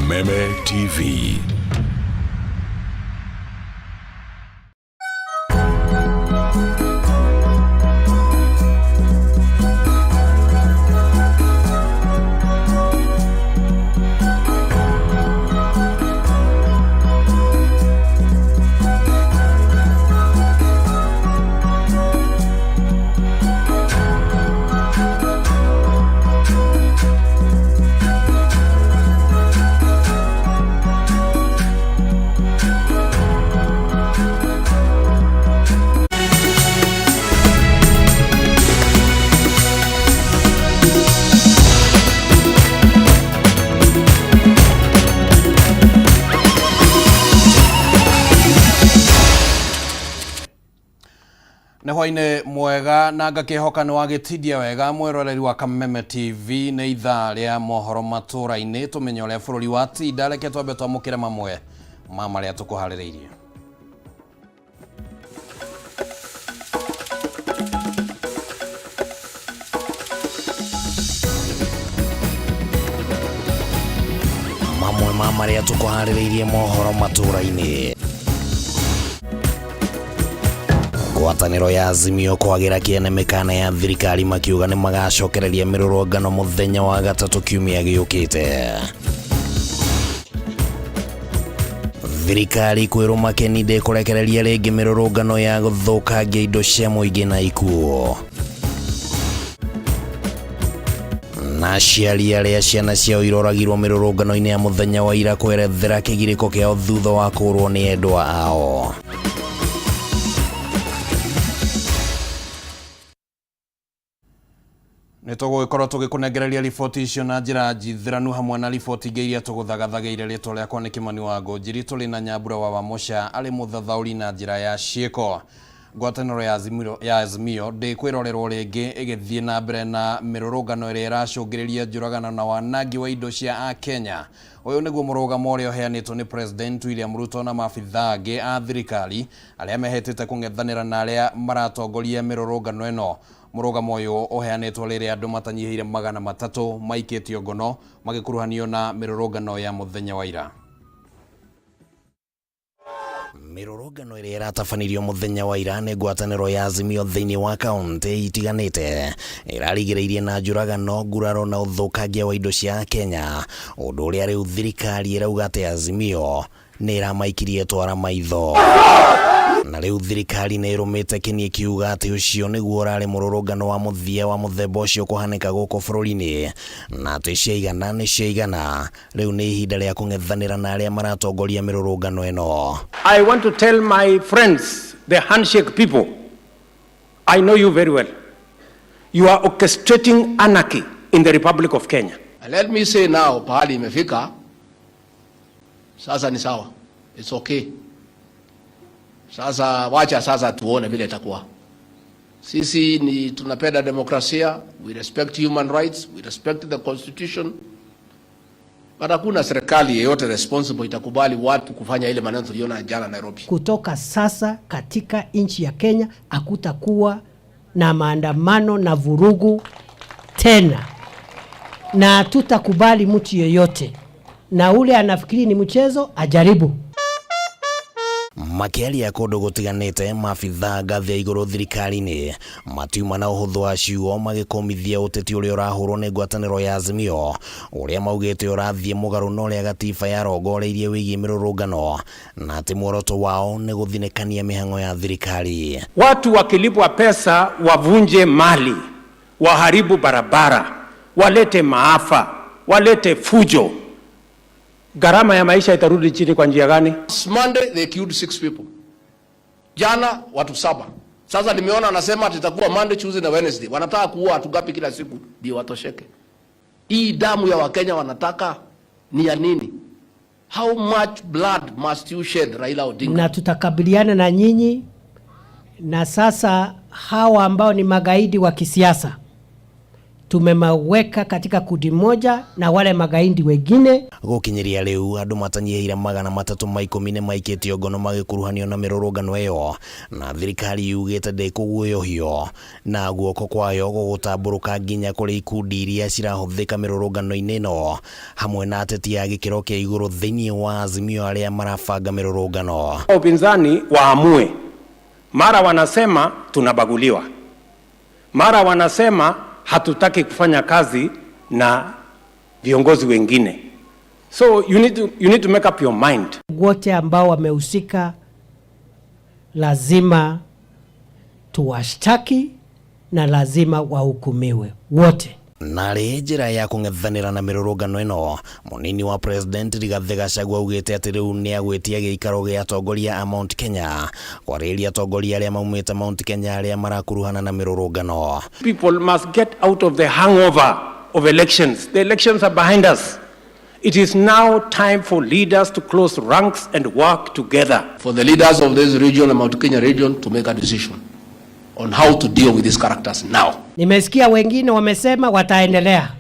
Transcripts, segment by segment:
Kameme TV. Nĩ hwainĩ mwega na ngakĩhoka nĩ wagĩtindia wega mwĩroreri wa Kameme TV. Nĩ ithaa rĩa mohoro matũra-inĩ, tũmenye ũrĩa bũrũri wa tinda. Reke twambe twamũkĩre mamwe ma marĩa tũkũharĩrĩirie. Mamwe ma marĩa tũkũharĩrĩirie mohoro matũra-inĩ: ngwatanĩro ya Azimio kwagĩra kĩene mĩkana ya thirikari, makiuga nĩ magacokereria mĩrũrũngano mũthenya wa gatatũ kiumia gĩũkĩte. Thirikari kwĩrwo Makeni ndĩkũrekereria rĩngĩ mĩrũrũngano ya gũthũkangia indo cia mũingĩ na ikuũ. Na aciari arĩa ciana ciao iroragirwo mĩrũrũngano-inĩ ya mũthenya wa ira kwerethera kĩgirĩko kĩao thutha wa kũrwo nĩ endwa ao. Nĩ tũgũgĩkorwo tũgĩkũnengereria riboti icio na njĩra njithĩranu hamwe na riboti ingĩ iria tũgũthagathagĩire. Rĩtwa rĩakwa nĩ Kĩmani wa Ngũnjiri. Tũrĩ na Nyambura wa Wamũca arĩ mũthathaũri na njĩra ya ciĩko. Ngwatanĩro ya Azimio, ya Azimio ndĩkwĩrorerwo rĩngĩ ĩgĩthiĩ na mbere na mĩrũrũngano ĩrĩa ĩracũngĩrĩria njũragano na wanangi wa indo cia Akenya. Ũyũ nĩguo mũrũgamo ũrĩa ũheanĩtwo nĩ President William Ruto na maabithaa angĩ a thirikari arĩa mehĩtĩte kũng'ethanĩra na arĩa maratongoria mĩrũrũngano ĩno. Mũrũgamo ũyũ ũheanĩtwo rĩrĩa andũ matanyihĩire 300 maikĩtio ngono magĩkuruhanio na mĩrũrũngano ya mũthenya wa ira. Mĩrũrũngano ĩrĩa ĩratabanirio mũthenya wa ira nĩ ngwatanĩro ya Azimio thĩinĩ wa kaũntĩ itiganĩte ĩrarigĩrĩirie na njũragano, nguraro na ũthũkangia wa indo cia Kenya, ũndũ ũrĩa rĩu thirikari ĩrauga atĩ Azimio nĩ ĩramaikirie twara maitho. Na rĩu thirikari nĩ ĩrũmĩte kĩni ĩkiuga atĩ ũcio nĩguo ũrarĩ mũrũrũngano wa mũthia wa mũthemba ũcio kũhanĩka gũkũ bũrũri-inĩ, na atĩ ciaigana nĩ ciaigana. Rĩu nĩ ihinda rĩa kũng'ethanĩra na arĩa maratongoria mĩrũrũngano ĩno. I want to tell my friends, the handshake people, I know you very well. You are orchestrating anarchy in the Republic of Kenya. And let me say now, pahali imefika sasa ni sawa, it's okay. Sasa wacha sasa tuone vile itakuwa. Sisi ni tunapenda demokrasia, we respect human rights, we respect the constitution. But hakuna serikali yeyote responsible itakubali watu kufanya ile maneno tuliona jana Nairobi. Kutoka sasa katika nchi ya Kenya hakutakuwa na maandamano na vurugu tena, na hatutakubali mtu yeyote, na ule anafikiri ni mchezo ajaribu. Makĩaria kũndũ gũtiganĩte, maabithaa ngathĩ ya igũrũ thirikari-inĩ matiuma na ũhũthũ wa ciugo magĩkũmithia ũteti ũrĩa ũrahũrwo nĩ ngwatanĩro ya Azimio, ũrĩa maugĩte ũrathiĩ mũgarũ na ũrĩa gatiba yarongoreirie wĩgiĩ mĩrũrũngano, na atĩ muoroto wao nĩ gũthinĩkania mĩhang'o ya thirikari. Watu wakilipwa pesa wavunje mali, waharibu barabara, walete maafa, walete fujo, gharama ya maisha itarudi chini kwa njia gani? Last Monday they killed 6 people. Jana watu 7. Sasa nimeona anasema ati itakuwa Monday, Tuesday na Wednesday. Wanataka kuua watu ngapi kila siku ndio watosheke? Hii damu ya Wakenya wanataka ni ya nini? How much blood must you shed, Raila Odinga? Na tutakabiliana na nyinyi. Na sasa hawa ambao ni magaidi wa kisiasa Tumemaweka katika kundi moja na wale magaidi wengine. Gũkinyĩria rĩu andũ matanyihĩire 310 nĩ maikĩtio ngono magĩkuruhanio na mĩrũrũngano ĩyo, na thirikari yugĩte ndĩkũguoyohio na guoko kwayo gũgũtambũrũka nginya kũrĩ ikundi iria cirahũthĩka mĩrũrũngano-inĩ ĩno, hamwe na ateti a gĩkĩro kĩa igũrũ thĩinĩ wa Azimio arĩa marabanga mĩrũrũngano. Upinzani waamue, mara wanasema tunabaguliwa, mara wanasema hatutaki kufanya kazi na viongozi wengine. So you need to make up your mind. Wote ambao wamehusika lazima tuwashtaki na lazima wahukumiwe wote. Narĩ njĩra ya kũng'ethanĩra na mĩrũrũngano ĩno, mũnini wa president Rigathĩ Gachagua augĩte atĩ rĩu nĩ agwĩtia gĩikaro gĩa atongoria a Mount Kenya kwarĩria atongoria arĩa maumĩte Mount Kenya arĩa marakuruhana na mĩrũrũngano. People must get out of the hangover of elections. The elections are behind us. It is now time for leaders to close ranks and work together. For the leaders of this region and Mount Kenya region to make a decision on how to deal with these characters now. Nimesikia wengine wamesema wataendelea.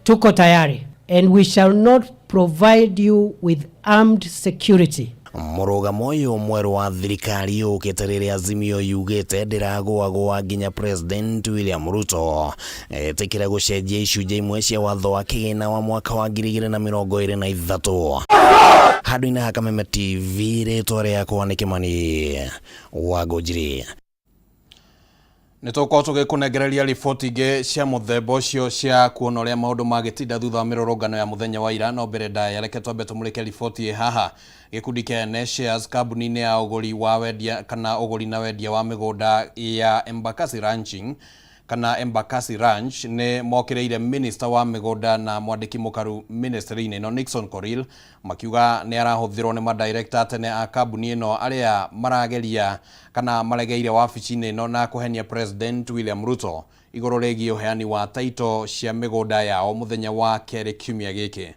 Tuko tayari and we shall not provide you with armed security. Mũrũgamo ũyũ mwerũ wa thirikari ũkĩte rĩrĩa Azimio yugĩte ndĩragũagũa nginya President William Ruto etĩkĩre gũcenjia icunjĩ imwe cia watho wa kĩgĩna wa mwaka wa 2023. Handũ-inĩ ha Kameme TV, rĩtwa rĩakwa nĩ Kĩmani wa Ngũnjiri. Nĩ tũgũkorwo tũgĩkũnengereria riboti ingĩ cia mũthemba ũcio cia kuona ũrĩa maũndũ magĩtinda thutha wa mĩrũrũngano ya mũthenya wa ira. No mbere ndaya, reke twambe tũmũrĩke riboti ĩ haha. Gĩkundi kĩa ene shares kambuni-inĩ ya ũgũri wa wendia kana ũgũri na wendia wa mĩgũnda ya Embakasi Ranching kana Embakasi Ranch nĩ mokĩrĩire minister wa mĩgũnda na mwandĩki mũkaru ministry-inĩ ĩno Nixon Korir, makiuga nĩ arahũthĩrwo nĩ madirector tene a kambuni ĩno arĩa marageria kana maregeire wabici-inĩ ĩno na kũhenia President William Ruto igũrũ rĩgiĩ ũheani wa taito cia mĩgũnda yao mũthenya wa kerĩ kiumia gĩkĩ.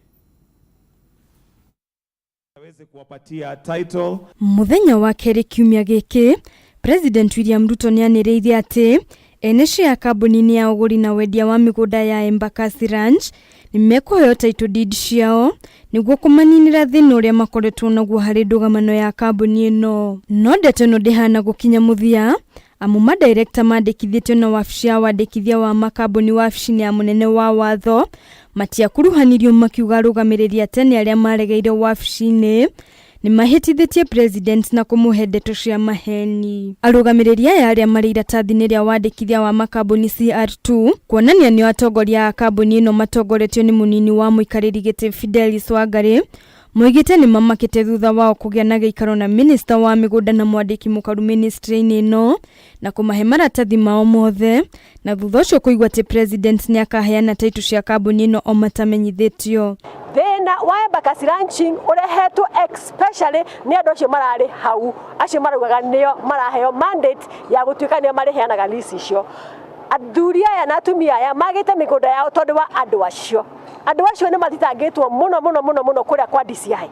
Aweze kuwapatia title. Mũthenya wa kerĩ kiumia gĩkĩ, President William Ruto nĩanĩrĩire atĩ ene share kambuni-inĩ ya ũgũri na wendia wa mĩgũnda ya Embakasi Ranch nĩmekũheo title deed ciao nĩguo kũmaninĩra thĩna ũrĩa makoretwo naguo harĩ ndũgamano ya kambuni ĩno. No ndeto ĩno ndĩhana gũkinya mũthia, amu madirekta mandĩkithĩtio na wabici ya wandĩkithia wa makambuni wabici-inĩ ya mũnene wa watho matiakuruhanirio, makiuga arũgamĩrĩri a tene arĩa maregeire wabici-inĩ nĩ mahĩtithĩtie president na kũmũhe ndeto cia maheni. Arũgamĩrĩri aya arĩa marĩ iratathi-inĩ rĩa wandĩkithia wa makambuni CR2 kuonania nĩo atongoria a kambuni ĩno matongoretio nĩ mũnini wa mũikarĩri gĩtĩ Fidelis Wangari, moigĩte nĩ mamakĩte thutha wao kũgĩa na gĩikaro na minista wa mĩgũnda na mwandĩki mũkaru ministry-inĩ ĩno na kũmahe maratathi mao mothe, na thutha ũcio kũigua atĩ president nĩ akaheana taitũ cia kambuni ĩno o matamenyithĩtio. Thĩna wa Embakasi Ranching ũrehetwo especially nĩ andũ acio mararĩ hau, acio maraugaga nĩo maraheo mandate ya gũtuĩka nĩo marĩheanaga lease icio. Athuri aya na atumia aya magĩte mĩgũnda yao tondũ wa andũ acio. Andũ acio nĩ mathitangĩtwo mũno mũno mũno mũno kũrĩa kwa DCI,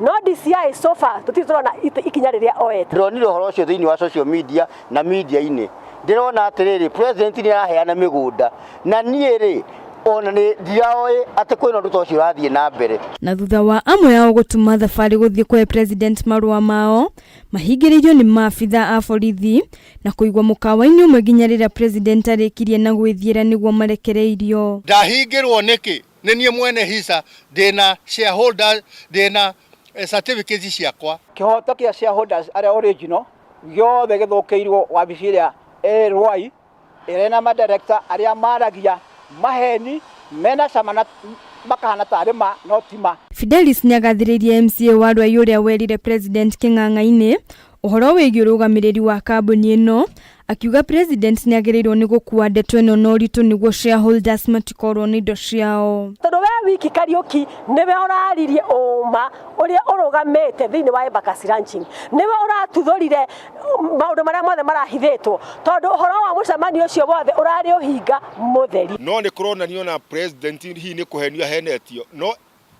no DCI so far tũtirĩ tũrona ikinya rĩrĩa oete. Ndĩronire ũhoro ũcio thĩinĩ wa social media na media-inĩ. Ndĩrona atĩrĩrĩ, president nĩ araheana mĩgũnda, na niĩ rĩ, ona nĩ ndiraoĩ atĩ kwĩna ũndũ ta ũcio ũrathiĩ na mbere. Na thutha wa amwe ao gũtuma thabarĩ gũthiĩ kũhe president marũa mao, mahingĩrĩirio nĩ maabitha a borithi na kũigwo mũkawa-inĩ ũmwe nginya rĩrĩa president arĩkirie na gwĩthiĩra nĩguo marekereirio. Ndahingĩrwo nĩkĩ? Nĩ niĩ mwene hisa, ndĩna shareholder, ndĩna certificates ciakwa. Kĩhoto kĩa shareholders arĩa original gĩothe gĩthũkĩirwo wabici ĩrĩa ĩ Ruai, ĩrĩa ĩna madirector arĩa maragia maheni mena cama na makahana tarĩ ma no ti ma. Fidelis nĩagathĩrĩirie MCA wa Ruai ũrĩa werire president kĩng'ang'a-inĩ ũhoro wĩgiĩ ũrũgamĩrĩri wa kambuni ĩno, akiuga president nĩagĩrĩirwo nĩ gũkua ndeto ĩno na ũritũ nĩguo shareholders matikorwo nĩ indo ciao. Tondũ we wiki Kariuki nĩwe ũraririe ũma ũrĩa ũrũgamĩte thĩinĩ wa Embakasi Ranching, nĩwe ũratuthũrire maũndũ marĩa mothe marahithĩtwo, tondũ ũhoro wa mũcemanio ũcio wothe ũrarĩ ũhinga mũtheri. No nĩ kũronanio na president hihi nĩ kũhenio ahenetio, no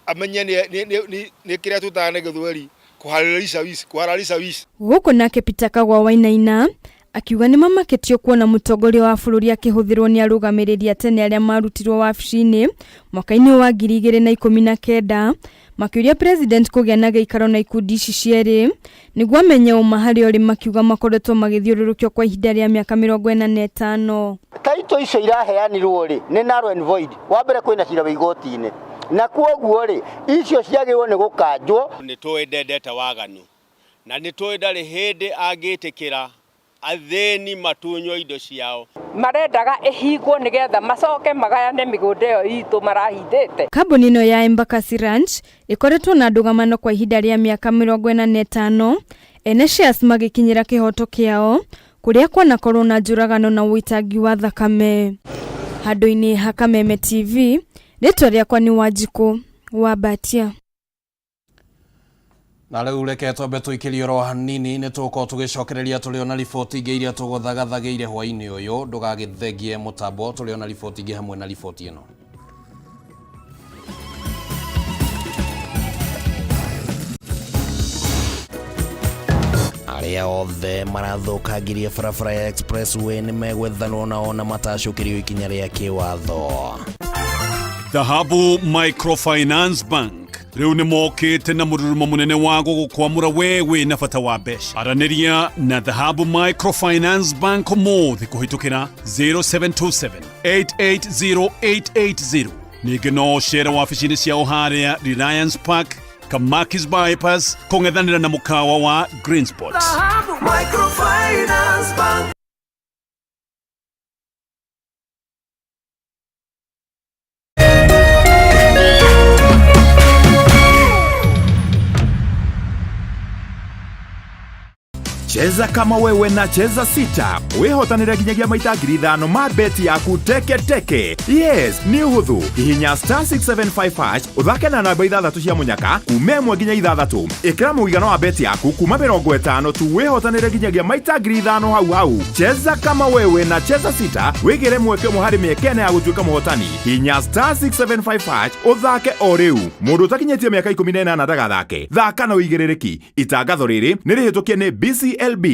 amenye nĩ kĩrĩa twĩtaga na gĩthweri kuhalalisha wizi, kuhalalisha wizi. Gũkũ nake Peter Kagwa Wainaina Akiuga nĩ mamakĩtio kuona mũtongoria wa bũrũri akĩhũthĩrwo nĩ arũgamĩrĩri a tene arĩa marutirwo wabici-inĩ mwaka-inĩ wa 2019, makĩũria president kũgĩa na gĩikaro na ikundi ici cierĩ nĩguo amenye ũma harĩa ũrĩ, makiuga makoretwo magĩthiũrũrũkio kwa ihinda rĩa mĩaka 45. Taito icio iraheanirwo rĩ nĩ null and void. Wa mbere kwĩna cira wĩ igoti-inĩ, na kwoguo rĩ icio ciagĩrĩirwo nĩ gũkanjwo. Nĩ tũĩ ndendete waganu na nĩ tũĩ ndarĩ hĩndĩ angĩtĩkĩra athĩni matunywo indo ciao. Marendaga ĩhingwo nĩgetha macoke magayane mĩgũnda ĩyo itũ marahithĩte. Kambuni ĩno ya Embakasi Ranch ĩkoretwo na ndũgamano kwa ihinda rĩa mĩaka 45, ene shares magĩkinyĩra kĩhoto kĩao kũrĩa kwanakorwo na njũragano na ũitangi wa thakame. Handũ-inĩ ha Kameme TV, rĩtwa rĩakwa nĩ Wanjikũ wa Mbatia. Na rĩu reke twambe tũikĩrie oro hanini, nĩ tũgũkorwo tũgĩcokereria tũrĩ ona riboti ingĩ iria tũgũthagathagĩire hwaĩ-inĩ ũyũ. Ndũgagĩthengie mũtambo, tũrĩ ona riboti ingĩ hamwe na riboti ĩno. Arĩa othe marathũkangirie barabara ya expressway nĩ megwethanwo nao na matacũkĩrio ikinya rĩa kĩwatho. Dhahabu Microfinance Bank rĩu nĩ mokĩte na mũrurumo mũnene wa gũgũkwamũra we wĩ na bata wa mbeca. Aranĩria na Dhahabu Microfinance Bank ũmũthĩ kũhĩtũkĩra 0727 880880. Ningĩ no ũcere wabici-inĩ ciao harĩa Reliance Park, Kamakis Bypass, kũng'ethanĩra na mũkawa wa Greenspot. Dhahabu Microfinance Bank. Cheza kama wewe na Cheza Sita wihotanire nginyagia maita 5,000 ma beti yaku teke teke. Yes, nĩ ũhũthũ. Hihinya star 675 hash ũthake na namba ithathatũ cia mũnyaka kuma 1 nginya 6. Ĩkĩra mũigana wa beti yaku kuma 50 tu wĩhotanĩre nginyagia maita 5,000 hau hau. Cheza kama wewe na Cheza Sita wĩgĩre mweke ũmwe harĩ mĩeke ĩna ya gũtuĩka mũhotani. Hihinya star 675 hash ũthake o rĩu. Mũndũ ũtakinyĩtie mĩaka 18 ndagathake. Thaka na ũigĩrĩrĩki. Itangatho rĩrĩ nĩ rĩhĩtũkie nĩ BCLB.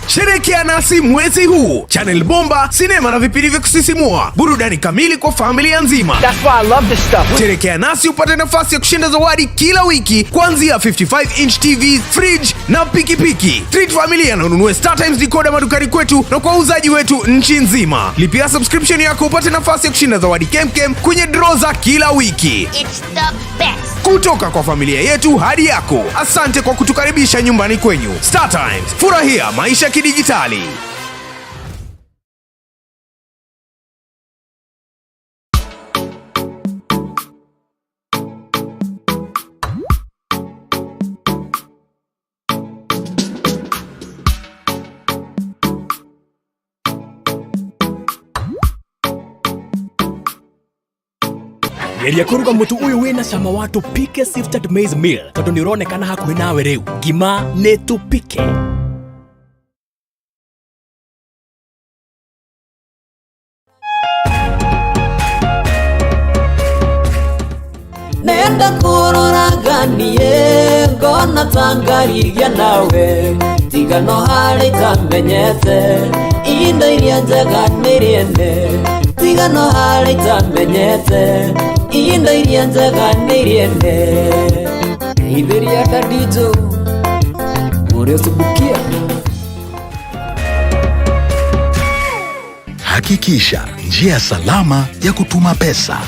Sherehekea nasi mwezi huu. Channel Bomba, sinema na vipindi vya kusisimua, burudani kamili kwa familia nzima. That's why I love this stuff. Sherehekea nasi upate nafasi ya kushinda zawadi kila wiki kuanzia 55 inch TV, fridge na pikipiki. Treat familia na ununue Star Times decoder madukani kwetu na kwa wauzaji wetu nchi nzima. Lipia subscription yako upate nafasi ya kushinda zawadi kemkem kwenye draw za kila wiki. It's the best. Kutoka kwa familia yetu hadi yako. Asante kwa kutukaribisha nyumbani kwenyu. Star Times, furahia maisha kidijitali. Geria kũruga mũtu ũyũ wĩna cama wa Tupike Sifted Maize Meal tondũ nĩ ũronekana hakuhĩ nawe rĩu. Ngima nĩ Tupike. Nenda kũroraganie ngona ta ngarigia nawe tiga no harĩ itamenyete indo iria njega nĩ rĩene tiga no harĩ itamenyete indo iria njega nĩ rĩene geithĩria Daddy ũrĩa ũcumbukia. Hakikisha njia salama ya kutuma pesa.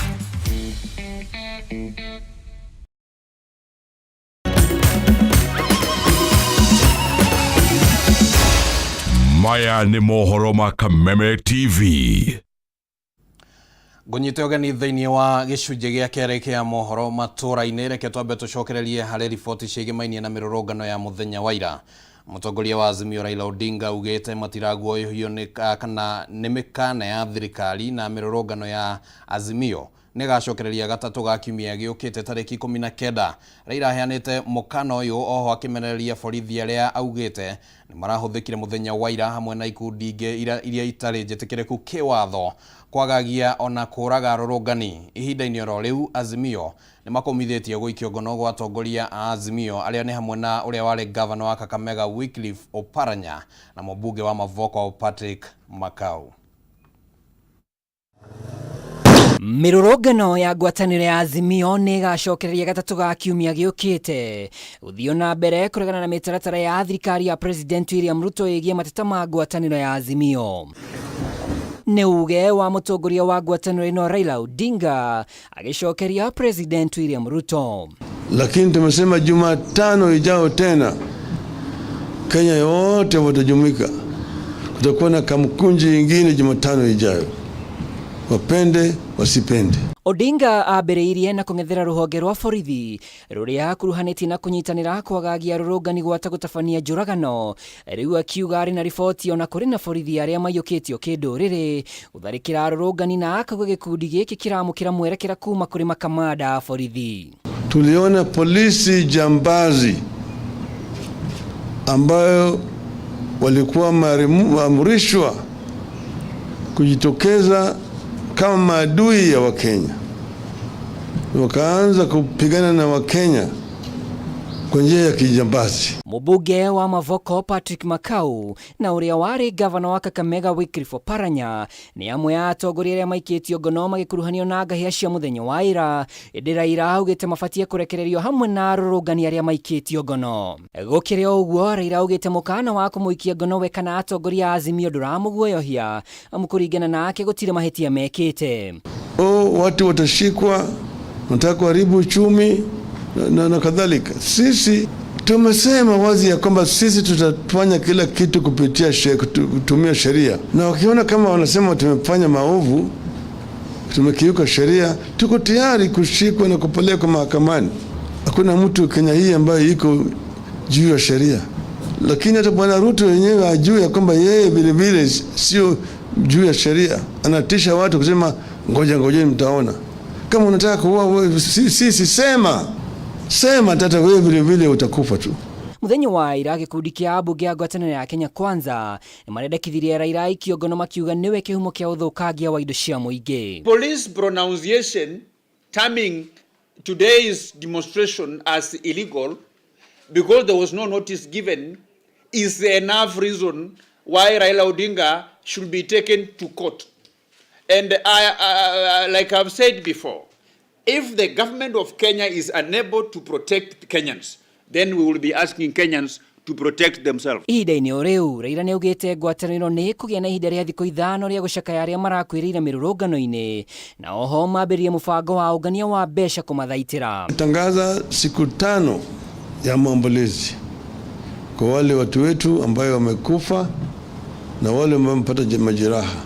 Maya nĩ mohoro ma Kameme TV. Ngũnyite ũgeni thĩinĩ wa gĩcunjĩ gĩa kerĩ kĩa mohoro matũra-inĩ. Reke twambe tũcokererie harĩ riboti ciĩgĩmainie na mĩrũrũngano ya mũthenya wa ira. Mũtongoria wa Azimio Raila Odinga augĩte matiraguoyohio nĩ kana nĩ mĩkana ya thirikari na mĩrũrũngano ya Azimio nĩ gacokereria gatatũ ga kiumia gĩũkĩte tarĩki 19. Raila aheanĩte mũkana ũyũ oho akĩmenereria borithi arĩa augĩte nĩ marahũthĩkire mũthenya wa ira hamwe na ikundi ingĩ iria itarĩ njĩtĩkĩrĩku kĩwatho Kwagagia ona kũraga arũrũngani. Ihinda-inĩ oro rĩu Azimio nĩ makũmithĩtie gũikio ngono gwa atongoria a Azimio arĩa nĩ hamwe na ũrĩa warĩ gavana wa Kakamega Wycliffe Oparanya na mũmbunge wa Mavoko Patrick Makau. Mĩrũrũngano ya ngwatanĩro ya Azimio nĩ ĩgacokereria gatatũ ga kiumia gĩũkĩte gũthiĩ na mbere kũregana na mĩtaratara ya thirikari ya President William Ruto ĩgiĩ mateta ma ngwatanĩro ya Azimio. Nĩ uge wa mũtongoria wa ngwatanĩro ĩno Raila Odinga agĩcokeria President William Ruto. Lakini tumesema Jumatano ijao tena Kenya yote watajumuika, kutakuwa na kamkunji ingine Jumatano ijayo, wapende wasipende. Odinga ambĩrĩirie na kũng'ethera rũhonge rwa borithi rũrĩa akuruhanĩtie na kũnyitanĩra kwagagia arũrũngani gwata gũtabania njũragano. Rĩu akiuga arĩ na riboti ona kũrĩ na borithi arĩa maiyũkĩtio kĩndũrĩrĩ gũtharĩkĩra arũrũngani na akauga gĩkundi gĩkĩ kĩramũkĩra mwerekera kuma kũrĩ makamanda a borithi. Tuliona polisi jambazi ambayo walikuwa wameamrishwa kujitokeza kama maadui ya Wakenya, wakaanza kupigana na Wakenya kwa njia ya kijambazi. Mũmbunge wa Mavoko Patrick Makau na ũrĩa warĩ gavana wa Kakamega Wycliffe Oparanya nĩ amwe a atongoria arĩa maikĩtio ngono magĩkuruhanio na ngahĩha cia mũthenya wa ira, ĩndĩ Raila augĩte mabatie kũrekererio hamwe na arũrũngani arĩa maikĩtio ngono. Gũkĩrĩ o ũguo, Raila augĩte mũkana wa kũmũikia ngono we kana atongoria a Azimio ndũramũguoyohia amu kũringana nake gũtirĩ mahĩtia mekĩte. O, watu watashikwa, wanataka kuharibu uchumi na kadhalika. Sisi tumesema wazi ya kwamba sisi tutafanya kila kitu kupitia kutumia sheria, na wakiona kama wanasema tumefanya maovu, tumekiuka sheria, tuko tayari kushikwa na kupelekwa mahakamani. Hakuna mtu Kenya hii ambayo iko juu ya sheria, lakini hata Bwana Ruto wenyewe ajue ya kwamba yeye vile vile sio juu ya sheria. Anatisha watu kusema ngoja ngojeni, mtaona. Kama unataka kuua sisi, sema sema, tata wewe vile vile utakufa tu. Mũthenya wa ira gĩkundi kĩa ambunge a ngwatanĩro ya Kenya Kwanza nĩ marendekithirie Raila aikio ngono makiuga nĩwe kĩhumo kĩa ũthũkangia wa indo cia mũingĩ. Police pronunciation terming today's demonstration as illegal because there was no notice given is enough reason why Raila Odinga should be taken to court. And I, like I've said before, if the government of Kenya is unable to protect Kenyans, then we will be asking Kenyans to protect themselves. Ihinda-inĩ o rĩu Raila nĩ augĩte ngwatanĩro nĩ ĩkũgĩa na ihinda rĩa thikũ 5 rĩa gũcakaya arĩa marakuĩrĩire mĩrũrũngano-inĩ na oho mambĩrĩrie mũbango wa ũngania wa mbeca kũmathaitĩra. Tangaza siku 5 ya maombolezi kwa wale watu wetu ambayo wamekufa na wale ambao wamepata majeraha.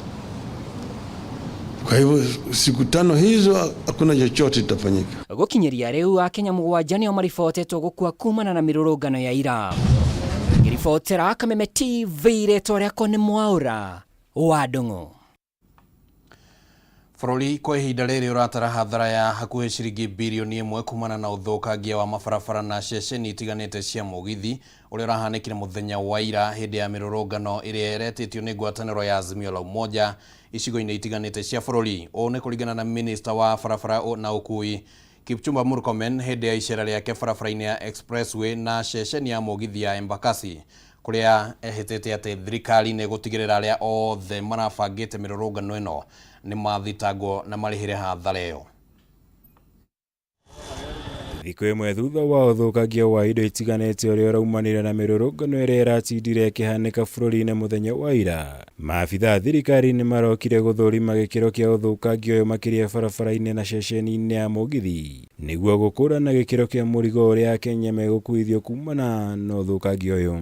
Kwa hivyo siku 5 hizo hakuna chochote kitafanyika. Gũkinyĩria rĩu Akenya 7 nĩo maribotetwo gũkua kumana na mĩrũrũngano ya ira. Ngĩribotera Kameme TV, rĩtwa rĩakwa nĩ Mwaũra wa Ndung'u. Bũrũri kwa ihinda rĩrĩ ũratara hathara ya hakuhĩ ciringi birioni 1 kumana na ũthũkangia wa mabarabara na ceceni itiganĩte cia mũgithi ũrĩa ũrahanĩkire mũthenya wa ira hĩndĩ ya mĩrũrũngano ĩrĩa ĩretĩtio nĩ ngwatanĩro ya Azimio la Umoja icigo-inĩ itiganĩte cia bũrũri. Ũũ nĩ kũringana na minista wa barabara na ũkui Kipchumba Murkomen hĩndĩ ya icera rĩake barabara-inĩ ya Expressway na ceceni ya mũgithi ya Embakasi kũrĩa ehĩtĩte atĩ thirikari nĩ ĩgũtigĩrĩra arĩa othe marabangĩte mĩrũrũngano ĩno nĩ mathitangwo na marĩhĩre hathara ĩyo. Thikũ ĩmwe thutha wa ũthũkangia wa indo itiganĩte ũrĩa ũraumanire na mĩrũrũngano ĩrĩa ĩratindire ĩkĩhanĩka bũrũri-inĩ mũthenya wa ira, maabitha a thirikari nĩ marokire gũthũrima gĩkĩro kĩa ũthũkangia ũyũ makĩria barabara-inĩ na ceceni-inĩ ya mũgithi nĩguo gũkũrana gĩkĩro kĩa mũrigo ũrĩa Akenya megũkuithio kumana na ũthũkangia ũyũ.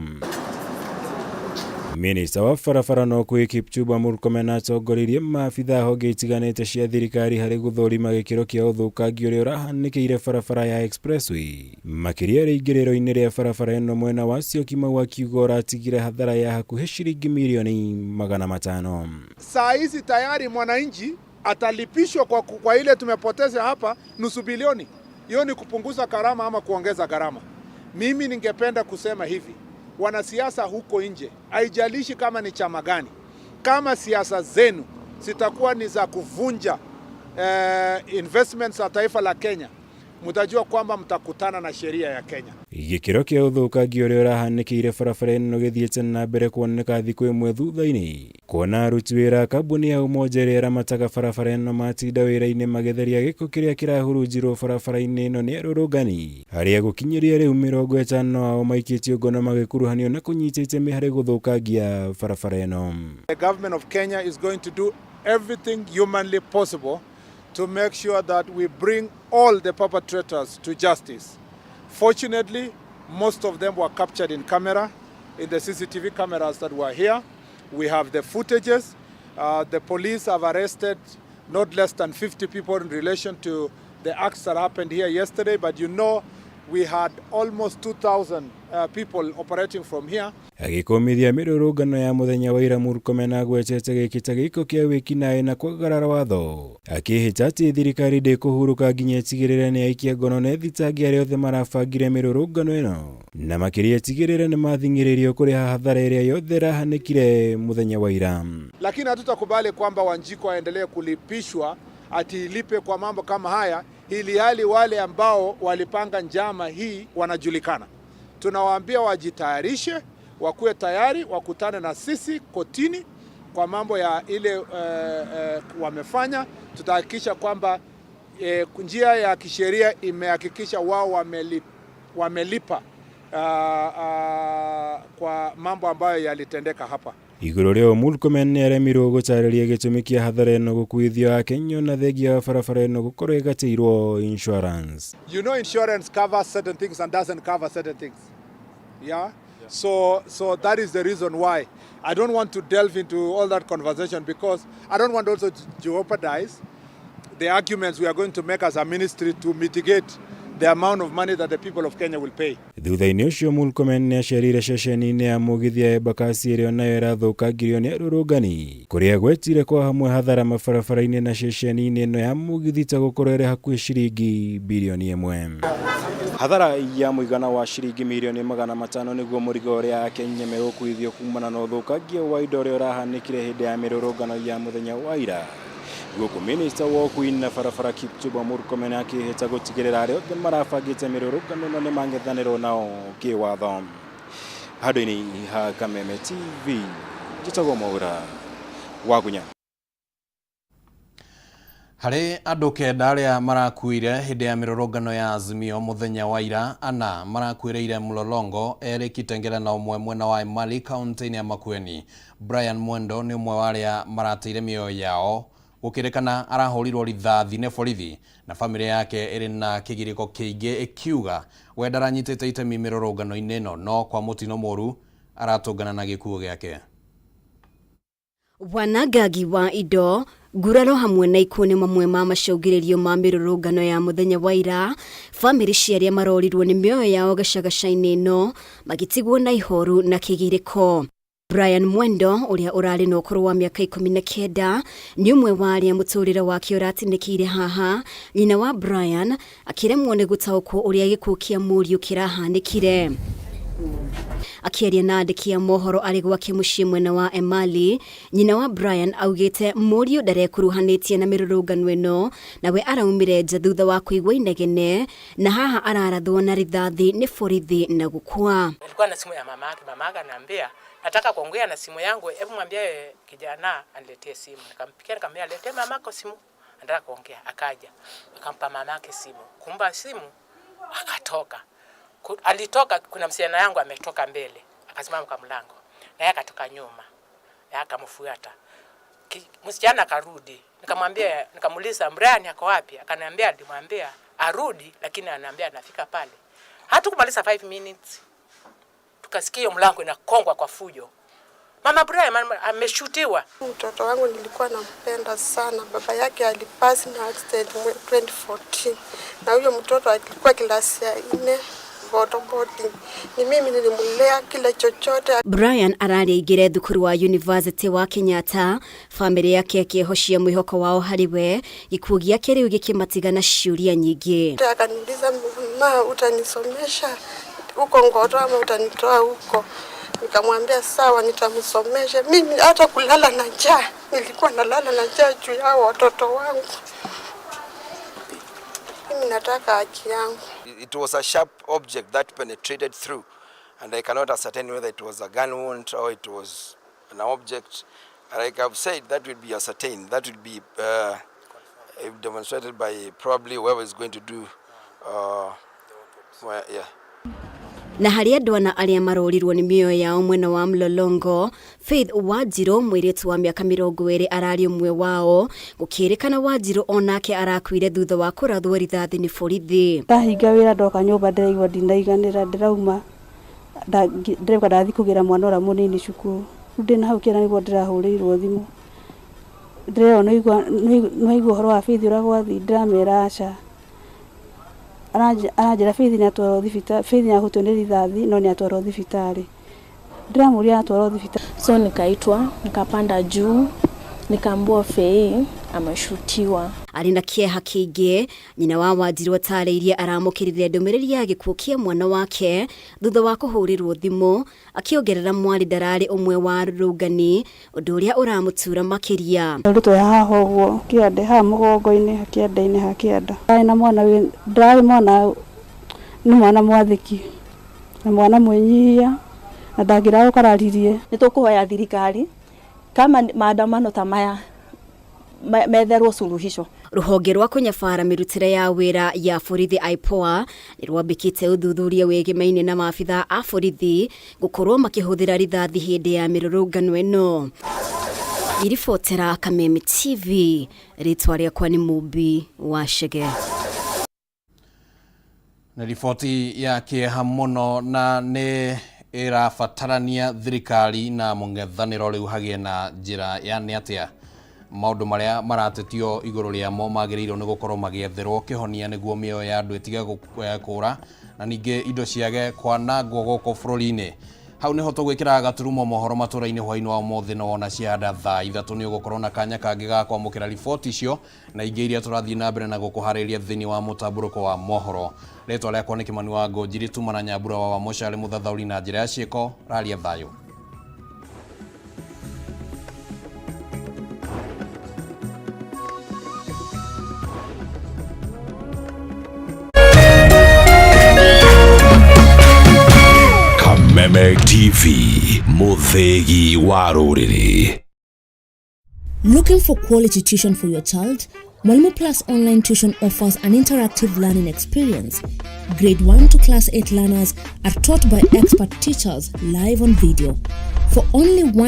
Minista wa barabara na ũkui Kipchumba Murkomen atongoririe maabitha honge itiganĩte cia thirikari harĩ gũthũrima gĩkĩro kĩa ũthũkangia ũrĩa ũrahanĩkĩire barabara ya Expressway makĩria rĩingĩrĩro-inĩ rĩa barabara ĩno mwena wa Syokimau, akiuga ũratigire hathara ya hakuhĩ ciringi milioni 500. Saa hizi tayari mwananchi atalipishwa kwa ile tumepoteza hapa 0.5 bilioni. Hiyo ni kupunguza gharama ama kuongeza gharama. Mimi ningependa kusema hivi, wanasiasa huko nje, haijalishi kama ni chama gani, kama siasa zenu zitakuwa ni za kuvunja investments za taifa la Kenya, mtajua kwamba mtakutana na sheria ya Kenya. Gĩkĩro kĩa ũthũkangia ũrĩa ũrahanĩkĩire barabara ĩno gĩthiĩte na mbere kuoneka thikũ ĩmwe thutha-inĩ kuona aruti wĩra a kambuni ya Umoja ĩrĩa ĩramataga barabara ĩno matinda wĩra-inĩ magĩtheria gĩko kĩrĩa kĩrahurunjirwo barabara-inĩ ĩno nĩ arũrũngani arĩa gũkinyĩria rĩu 50 ao maikĩtio ngono magĩkuruhanio na kũnyita itemi harĩ gũthũkangia barabara ĩno. The government of Kenya is going to do everything humanly possible to make sure that we bring all the perpetrators to justice. Fortunately, most of them were captured in camera, in the CCTV cameras that were here. We have the footages. The police have arrested not less than 50 people in relation to the acts that happened here yesterday, but you know we had almost 2,000 people operating from here. Agĩkũmithia mĩrũrũngano ya mũthenya wa ira Murkomen agwetete gĩkĩ ta gĩko kĩa wĩkinaĩ na kwagarara watho akĩhĩta atĩ thirikari ndĩkũhurũka nginya ĩtigĩrĩre nĩ aikia ngono na ĩthitange arĩa othe marabangire mĩrũrũngano ĩno na makĩria ĩtigĩrĩre nĩ mathing'ĩrĩrio kũrĩha hathara ĩrĩa yothe ĩrahanĩkire mũthenya wa ira. Lakini hatutakubali kwamba Wanjiku aendelee kulipishwa ati ilipe kwa mambo kama haya, ili hali wale ambao walipanga njama hii wanajulikana. Tunawaambia wajitayarishe, wakuwe tayari, wakutane na sisi kotini kwa mambo ya ile wamefanya. Tutahakikisha kwamba njia ya kisheria imehakikisha wao wamelipa kwa mambo ambayo yalitendeka hapa. Igũrũ rĩa Murkomen nĩaremirwo gũtarĩria gĩtũmi kĩa hathara ĩno gũkuithio Akenya na thengia wa barabara ĩno gũkorwo ĩgatĩirwo insurance. You know, insurance covers certain things and doesn't cover certain things. Yeah? So that is the reason why I don't want to delve into all that conversation, because I don't want also to jeopardize the arguments we are going to make as a ministry to mitigate the amount of money that the people of Kenya will pay. Thutha-inĩ ũcio Murkomen nĩacerire ceceni-inĩ ya mũgithi ya Embakasi ĩrĩa onayo ĩrathũkangirio nĩ arũrũngani kũrĩa gwetire kwa hamwe hathara mabarabara-inĩ na ceceni-inĩ ĩno ya mũgithi ta gũkorwo ĩrĩ hakuhĩ ciringi birioni 1. Hathara ya mũigana wa ciringi mirioni 500 nĩguo mũrigo ũrĩa Akenya megũkuithio kumana na ũthũkangia wa indo ũrĩa ũrahanĩkire hĩndĩ ya mĩrũrũngano ya mũthenya wa ira. Gũkũ minista wa ũkuui na barabara Kipchumba Murkomen akĩhĩta gũtigĩrĩra arĩa othe marabangĩte mĩrũrũngano ĩno nĩmang'ethanĩrwo nao kĩwatho. Handũ-inĩ ha Kameme TV, njĩtagwo Mwaura Wagunya. Harĩ andũ 9 arĩa marakuire hĩndĩ ya mĩrũrũngano ya Azimio mũthenya wa ira, 4 marakuĩrĩire Mlolongo, 2 Kitengela na 1 mwena wa Emali kaunti-inĩ ya Makueni. Brian Mwendo nĩ ũmwe wa arĩa marateire mĩoyo yao gũkĩrĩkana arahũrirwo rithathi nĩ borithi na bamĩrĩ yake ĩrĩ na kĩgirĩko kĩingĩ ĩkiuga we ndaranyitĩte itemi mĩrũrũngano-inĩ ĩno no kwa mũtino mũru aratũngana na gĩkuũ gĩake. Wanangagi wa indo nguraro hamwe na ikuũ nĩ mamwe ma macũngĩrĩrio ma mĩrũrũngano ya mũthenya wa ira. Bamĩrĩ cia arĩa marorirwo nĩ mĩoyo yao gacagaca-inĩ ĩno magĩtigwo na ihoru na kĩgirĩko. Brian Mwendo ũrĩa ũrarĩ na ũkũrũ wa mĩaka 19 nĩ ũmwe wa arĩa mũtũrĩre wake ũratinĩkĩire haha. Nyina wa Brian akĩremwo nĩ gũtaũkwo ũrĩa gĩkuũ kĩa mũriũ kĩrahanĩkire. Akĩaria na andĩki a mohoro arĩ gwake mũciĩ mwena wa Emali, nyina wa Brian augĩte mũriũ ndarekuruhanĩtie na mĩrũrũngano ĩno nawe araumire nja thutha wa kũigua inegene na haha ararathwo na rithathi nĩ borithi na gũkua. Nilikuwa na simu ya mama yake, mama yake ananiambia nataka kuongea na simu yangu, hebu mwambie kijana aniletee simu. Nikampikia nikamwambia letee mamako simu, nataka kuongea. Akaja akampa mamake simu, kumba simu akatoka. Alitoka, kuna msichana yangu ametoka mbele akasimama kwa mlango na yeye akatoka nyuma na akamfuata. Msichana akarudi, nikamwambia, nikamuuliza Brian ako wapi? Akaniambia alimwambia arudi, lakini ananiambia anafika pale. Hatukumaliza 5 minutes tukasikia mlango inakongwa kwa fujo. Mama Brian ameshutiwa. Mtoto wangu nilikuwa nampenda sana. Baba yake alipasi na accident 2014. Na huyo mtoto alikuwa klasi ya 4. Ni mimi nilimulea kila chochote. Brian ararĩ aingĩre thukuru wa University wa Kenyatta. Famĩlĩ yake akĩhocia mwĩhoko wao harĩ we. Gĩkuũ gĩake rĩu gĩkĩmatiga na ciũria nyingĩ. Akaniuliza, mama utanisomesha huko Ngoto ama utanitoa huko? Nikamwambia sawa, nitamsomesha. Mimi hata kulala na njaa, nilikuwa nalala na njaa juu ya watoto wangu. Mimi nataka haki yangu. It was a sharp object that penetrated through, and I cannot ascertain whether it was a gun wound or it was an object. Like I've said, that will be ascertained. That will be demonstrated by probably whoever is going to do, well, yeah. Na harĩ andũ ana arĩa marorirwo nĩ mĩoyo yao mwena wa Mlolongo, Faith Wanjiru mũirĩtu wa mĩaka 20 ararĩ ũmwe wao. Gũkĩrĩkana Wanjiru onake arakuire thutha wa kũrathwo rithathi nĩ borithi. Ndahinga wĩra ndoka nyũmba ndĩraigua ndinaiganĩra, ndĩrauma ndĩrauga ndathiĩ kũgĩra mwana ũrĩa mũnini cukuru. Rĩu ndĩna hau kĩara nĩguo ndĩrahũrĩirwo thimũ, ndĩrerwo nĩwaigua ũhoro wa Faith ũrĩa gwathiĩ, ndĩramera aca. Aranjĩra Faith nĩatwarwo thibitarĩ, Faith nĩahutio nĩ rithathi no nĩatwarwo thibitarĩ. Ndĩramũria atwarwo thibitarĩ. So nikaitwa, nikapanda juu, nikaambiwa Faith ameshutiwa. Arĩ na kĩeha kĩingĩ, nyina wa Wanjiru atarĩirie aramũkĩrire ndũmĩrĩri ya gĩkuũ kĩa mwana wake thutha wa kũhũrĩrwo thimũ, akĩongerera mwarĩ ndararĩ ũmwe wa arũrũngani, ũndũ ũrĩa ũramũtura makĩria. Rũrĩtwo haha ũguo kĩande, haha mũgongo-inĩ, kĩande-inĩ ha kĩanda. Ndarĩ na mwana, ndarĩ mwana, nĩ mwana mwathĩki na mwana mwĩnyihia na ndangĩragũkararirie. Nĩ tũkũhoya thirikari kama maandamano ta maya metherwo suluhisho. Rũhonge rwa kũnyabara mĩrutĩre ya wĩra ya borithi IPOA nĩ rwambĩkĩte ũthuthuria wĩgĩmaine na maabitha a borithi gũkorwo makĩhũthĩra rithathi hĩndĩ ya mĩrũrũngano ĩno. Ngĩribotera Kameme TV, rĩtwa rĩakwa nĩ Mũmbi wa Chege. Nĩ riboti ya kĩeha mũno na nĩ ĩrabatarania thirikari na mũng'ethanĩro rĩu hagĩe na njĩra ya nĩ atĩa maũndũ marĩa maratetio igũrũ rĩamo magĩrĩirwo nĩ gũkorwo magĩetherwo kĩhonia nĩguo mĩoyo ya andũ ĩtige kũra na ningĩ indo ciage kwanangwo gũkũ bũrũri-inĩ. Hau nĩho tũgwĩkĩra gaturumo mohoro matũra-inĩ hwaĩ-inĩ wa ũmũthĩ, na wona ciahanda thaa 3 nĩ ũgũkorwo na kanya kangĩ ga kwamũkĩra riboti icio na ingĩ iria tũrathiĩ na mbere na gũkũharĩria thĩinĩ wa mũtambũrũko wa mohoro. Rĩtwa rĩakwa nĩ Kĩmani wa Ngũnjiri, tuma na Nyambura wa Wamũca arĩ mũthathaũri na njĩra ya ciĩko. Raria thayũ. Kameme TV, mũthĩgi wa rũrĩrĩ. Looking for quality tuition for your child? Mwalimu Plus Online Tuition offers an interactive learning experience. Grade 1 to Class 8 learners are taught by expert teachers live on video. For only